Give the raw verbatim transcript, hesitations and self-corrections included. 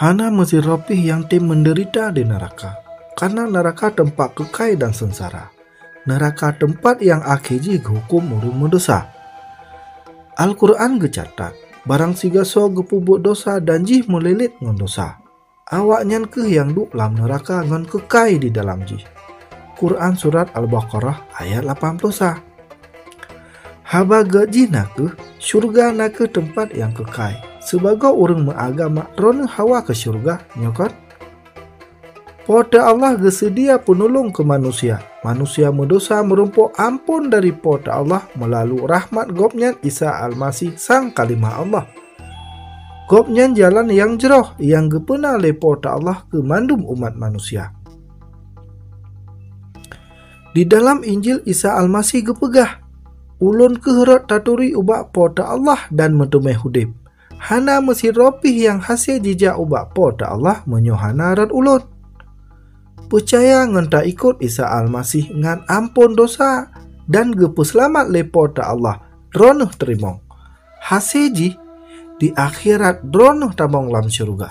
Hana meusidroe pih nyang tem meudeurita di neuraka, kareuna neuraka teumpat keukai dan seungsara. Neuraka teumpat nyang akhé jih geuhuköm ureuëng meudesya. Al-Qur'an geucatat, barang sigasoe geupeubuet desya dan jih meulilit ngon desya, awaknyan kheueh nyang duek lam neuraka ngon keukai di dalam jih. Qur'an surat Al-Baqarah ayat lapan ploh sa. Haba gét jih na kheueh, syeuruga na kheueh teumpat nyang keukai. Sibagoe ureuëng meuagama, droeneueh hawa keu syeuruga, nyo kon? Po teu Allah geuseudia peunolong keu manusia. Manusia meudesya meurumpok amphon dari Po teu Allah meulalu rahmat Gobnyan Isa Almasih, Sang Kalimah Allah. Gobnyan jalan nyang jroh nyang geupeuna lé Po teu Allah keu mandum umat manusia. Di dalam Injil Isa Almasih geupeugah, "Ulôn kheueh rot taturi ubak Po teu Allah dan meuteumé udeb. Hana meusidroe pih nyang hase jijak ubak Po teu Allah meunyoe hana rot ulôn." Peucaya ngon taikot Isa Almasih ngon amphon desya dan geupeuseulamat lé Po teu Allah, droeneueh teurimong. Hase jih, di akhirat droeneueh tamong lam syeuruga.